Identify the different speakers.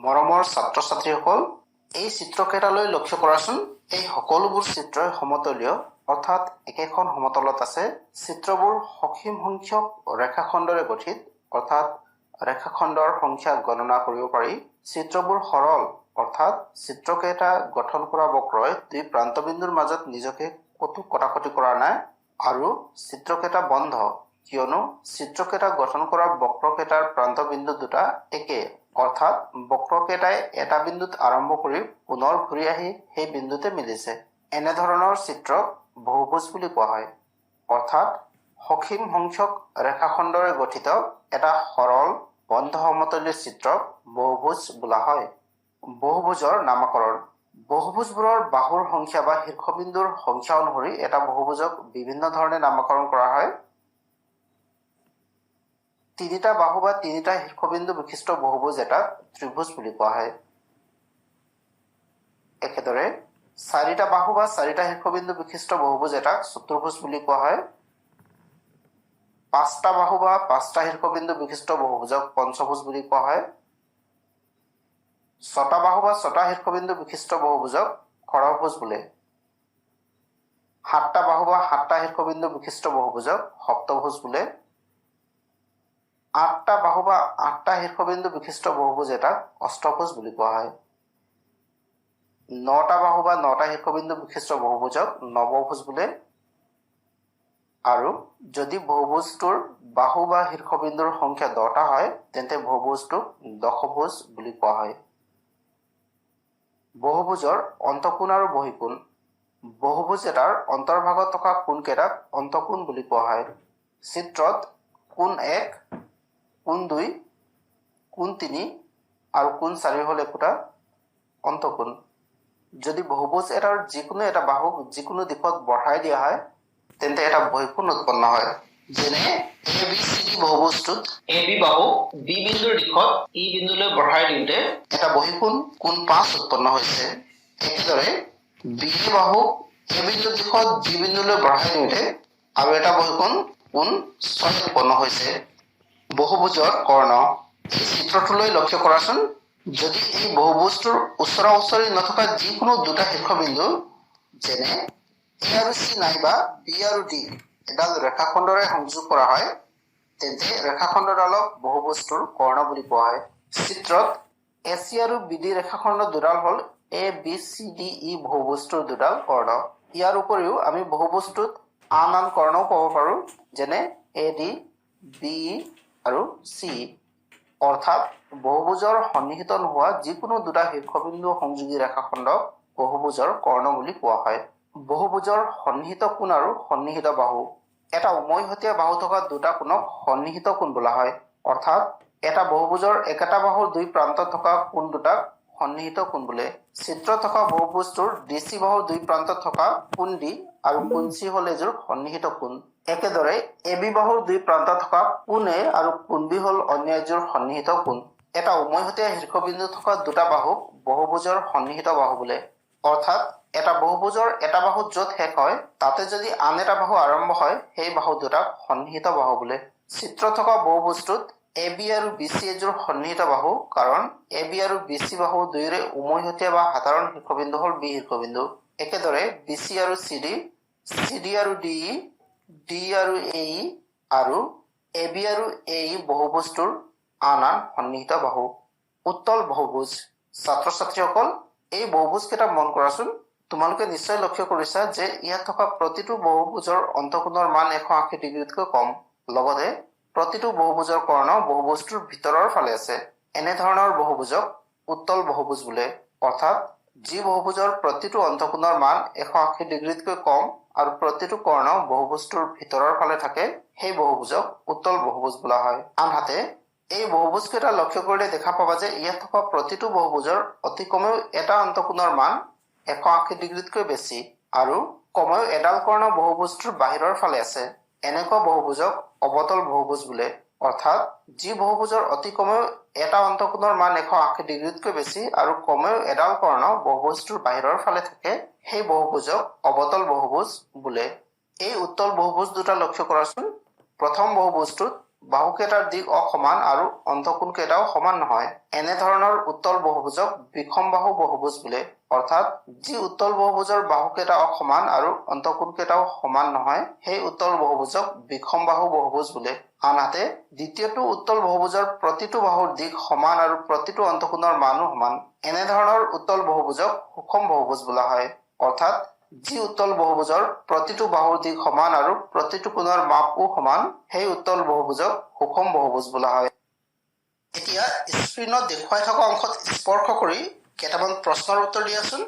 Speaker 1: মৰমৰ ছাত্ৰ-ছাত্ৰীসকল, এই চিত্ৰকেইটালৈ লক্ষ্য কৰাচোন। এই সকলোবোৰ চিত্ৰই সমতলীয়, অৰ্থাৎ একেখন সমতলত আছে। চিত্ৰবোৰ সসীম সংখ্যক ৰেখাখণ্ডৰে গঠিত, অৰ্থাৎ ৰেখাখণ্ডৰ সংখ্যা গণনা কৰিব পাৰি। চিত্ৰবোৰ সৰল, অৰ্থাৎ চিত্ৰকেইটা গঠন কৰা বক্ৰই দুই প্ৰান্তবিন্দুৰ মাজত নিজকে ক'তো কটাকটি কৰা নাই। আৰু চিত্ৰকেইটা বন্ধ, কিয়নো চিত্ৰকেইটা গঠন কৰা বক্ৰকেইটাৰ প্ৰান্তবিন্দু দুটা একে, অৰ্থাৎ বক্ৰকেইটাই এটা বিন্দুত আৰম্ভ কৰি পুনৰ ঘূৰি আহি সেই বিন্দুতে মিলিছে। এনেধৰণৰ চিত্ৰক বহুভুজ বুলি কোৱা হয়। অৰ্থাৎ সসীম সংখ্যক ৰেখাখণ্ডৰে গঠিত এটা সৰল বন্ধ সমতলীয় চিত্ৰক বহুভুজ বোলা হয়। বহুভুজৰ নামকৰণ। বহুভুজবোৰৰ বাহুৰ সংখ্যা বা শীৰ্ষবিন্দুৰ সংখ্যা অনুসৰি এটা বহুভুজক বিভিন্ন ধৰণে নামকৰণ কৰা হয়। তিনিটা বাহু বা তিনিটা শীৰ্ষবিন্দু বিশিষ্ট বহুভুজ এটাক ত্ৰিভুজ বুলি কোৱা হয়। একেদৰে চাৰিটা বাহু বা চাৰিটা শীৰ্ষবিন্দু বিশিষ্ট বহুভুজ এটাক চতুৰ্ভুজ বুলি কোৱা হয়। পাঁচটা বাহু বা পাঁচটা শীৰ্ষবিন্দু বিশিষ্ট বহুভুজক পঞ্চভুজ বুলি কোৱা হয়। ছটা বাহু বা ছটা শীৰ্ষবিন্দু বিশিষ্ট বহুভুজক ষড়ভুজ বোলে। সাতটা বাহু বা সাতটা শীৰ্ষবিন্দু বিশিষ্ট বহুভুজক সপ্তভুজ বোলে। আঠটা বাহু বা আঠটা শীৰ্ষবিন্দু বিশিষ্ট বহুভুজ এটাক অষ্টভুজ বুলি কোৱা হয়। নটা বাহু বা নটা শীৰ্ষবিন্দু বিশিষ্ট বহুভুজক নৱভুজ বোলে। আৰু যদি বহুভুজটোৰ বাহু বা শীৰ্ষবিন্দুৰ সংখ্যা 10টা হয়, তেন্তে বহুভুজটোক দশভুজ বুলি কোৱা হয়। বহুভুজৰ অন্তঃকোণ আৰু বহিঃকোণ। বহুভুজ এটাৰ অন্তৰ্ভাগত থকা কোণকেইটাক অন্তঃকোণ বুলি কোৱা হয়। চিত্ৰত কোণ 1, কোণ 2, কোণ 3 আৰু কোণ 4 হ'ল একোটা অন্তঃকোণ। যদি বহুভুজ এটাৰ যিকোনো এটা বাহুক যিকোনো দিশত বঢ়াই দিয়া হয়, তেন্তে এটা বহিঃকোণ উৎপন্ন হয়। যেনে A B C D বহুভুজটোত A B বাহুক B বিন্দুৰ দিশত ই বিন্দুলৈ বঢ়াই দিওঁতে এটা বহিঃকোণ কোণ 5 উৎপন্ন হৈছে। একেদৰে বি এ বাহুক এ বিন্দুৰ দিশত জি বিন্দুলৈ বঢ়াই দিওঁতে আৰু এটা বহিঃকোণ কোণ 6 উৎপন্ন হৈছে। বহুভুজৰ কৰ্ণ। এই চিত্ৰটোলৈ লক্ষ্য কৰাচোন। যদি এই বহুভুজটোৰ ওচৰা ওচৰি নথকা যিকোনো দুটা শীৰ্ষবিন্দু, যেনে এ আৰু চি নাইবা বি আৰু ডি, এডাল ৰেখাখণ্ডৰে সংযোগ কৰা হয়, তেন্তে ৰেখাখণ্ডডালক বহুভুজটোৰ কৰ্ণ বুলি কোৱা হয়। চিত্ৰত এ চি আৰু বি ডি ৰেখাখণ্ড দুডাল হ'ল A B C D E বহুভুজটোৰ দুডাল কৰ্ণ। ইয়াৰ উপৰিও আমি বহুভুজটোত আন আন কৰ্ণও পাব পাৰোঁ, যেনে এ ডি, বি ই আৰু চি ই। অৰ্থাৎ বহুভুজৰ সন্নিহিত নোহোৱা যিকোনো দুটা শীৰ্ষবিন্দু সংযোগী ৰেখাখণ্ডক বহুভুজৰ কৰ্ণ বুলি কোৱা হয়। বহুভুজৰ সন্নিহিত কোণ আৰু সন্নিহিত বাহু। এটা উমৈহতীয়া বাহু থকা দুটা কোণক সন্নিহিত কোণ বোলা হয়। অৰ্থাৎ এটা বহুভুজৰ একেটা বাহুৰ দুই প্ৰান্তত থকা কোণ দুটাক সন্নিহিত কোণ বোলে। চিত্ৰত থকা বহুভুজটোৰ ডি চি বাহুৰ দুই প্ৰান্তত থকা কোণ ডি আৰু কোণ চি হ'ল এযোৰ সন্নিহিত কোণ। একেদৰে এ বি বাহুৰ দুই প্ৰান্তত থকা কোণ এ আৰু কোণ বি হ'ল অন্য এযোৰ সন্নিহিত কোণ। এটা উমৈহতীয়া শীৰ্ষবিন্দু থকা দুটা বাহুক বহুভুজৰ সন্নিহিত বাহু বোলে। অৰ্থাৎ এটা বহুভুজৰ এটা বাহু য'ত শেষ হয়, তাতে যদি আন এটা বাহু আৰম্ভ হয়, সেই বাহু দুটাক সন্নিহিত বাহু বোলে। চিত্ৰত থকা বহুভুজটোত এ বি আৰু বি চি এযোৰ সন্নিহিত বাহু, কাৰণ এ বি আৰু বি চি বাহু দুয়োৰে উমৈহতীয়া বা সাধাৰণ শীৰ্ষবিন্দু হ'ল বি শীৰ্ষবিন্দু। একেদৰে বি চি আৰু চি ডি, চি ডি আৰু ডি ই, ডি আৰু এ ই আৰু এ বি আৰু এ ই বহুভুজটোৰ আন আন সন্নিহিত বাহু। উত্তল বহুভুজ। ছাত্ৰ ছাত্ৰীসকল, এই বহুভুজ কেইটা মন কৰাচোন। তোমালোকে নিশ্চয় লক্ষ্য কৰিছা যে ইয়াত থকা প্ৰতিটো বহুভুজৰ অন্তঃকোণৰ মান 180 ডিগ্ৰীতকৈ কম। লগতে প্ৰতিটো বহুভুজৰ কৰ্ণ বহুভুজটোৰ ভিতৰৰ ফালে আছে। এনেধৰণৰ বহুভুজক উত্তল বহুভুজ বোলে। অৰ্থাৎ যি বহুভুজৰ প্ৰতিটো অন্তঃকোণৰ মান 180 ডিগ্ৰীতকৈ কম আৰু প্ৰতিটো কৰ্ণ বহুভুজটোৰ ভিতৰৰ ফালে থাকে, সেই বহুভুজক উত্তল বহুভুজ বোলা হয়। আনহাতে এই বহুভুজ কেইটা লক্ষ্য কৰিলে দেখা পাবা যে ইয়াত থকা প্ৰতিটো বহুভুজৰ অতি কমেও এটা অন্তঃকোণৰ মান 180 ডিগ্ৰীতকৈ বেছি আৰু কমেও এডাল কৰ্ণ বহুভুজটোৰ বাহিৰৰ ফালে আছে। এনেকুৱা বহুভুজক অৱতল বহুভুজ বোলে। অৰ্থাৎ যি বহুভুজৰ অতি কমেও এটা অন্তঃকোণৰ মান 180 ডিগ্ৰীতকৈ বেছি আৰু কমেও এডাল কৰ্ণ বহুভুজটোৰ বাহিৰৰ ফালে থাকে, সেই বহুভুজক অৱতল বহুভুজ বোলে। এই উত্তল বহুভুজ দুটা লক্ষ্য কৰাচোন। প্ৰথম বহুভুজটোত বাহুকেইটাৰ দিশ অসমান আৰু অন্তঃকোণকেইটাও সমান নহয়। এনেধৰণৰ উত্তল বহুভুজক বিষমবাহু বহুভুজ বোলে। অৰ্থাৎ যি উত্তল বহুভুজৰ বাহুকেইটা অসমান আৰু অন্তঃকোণকেইটাও সমান নহয়, সেই উত্তল বহুভুজক বিষমবাহু বহুভুজ বোলে। আনহাতে দ্বিতীয়টো উত্তল বহুভুজৰ প্ৰতিটো বাহুৰ দিশ সমান আৰু প্ৰতিটো অন্তঃকোণৰ মানো সমান। এনেধৰণৰ উত্তল বহুভুজক সুষম বহুভুজ বোলা হয়। অৰ্থাৎ যি উত্তল বহুভুজৰ প্ৰতিটো বাহুৰ দিশ সমান আৰু প্ৰতিটো কোণৰ মাপও সমান, সেই উত্তল বহুভুজক সুষম বহুভুজ বোলা হয়। এতিয়া স্ক্ৰীণত দেখুৱাই থকা অংশত স্পৰ্শ কৰি কেইটামান প্ৰশ্নৰ উত্তৰ দিয়াচোন।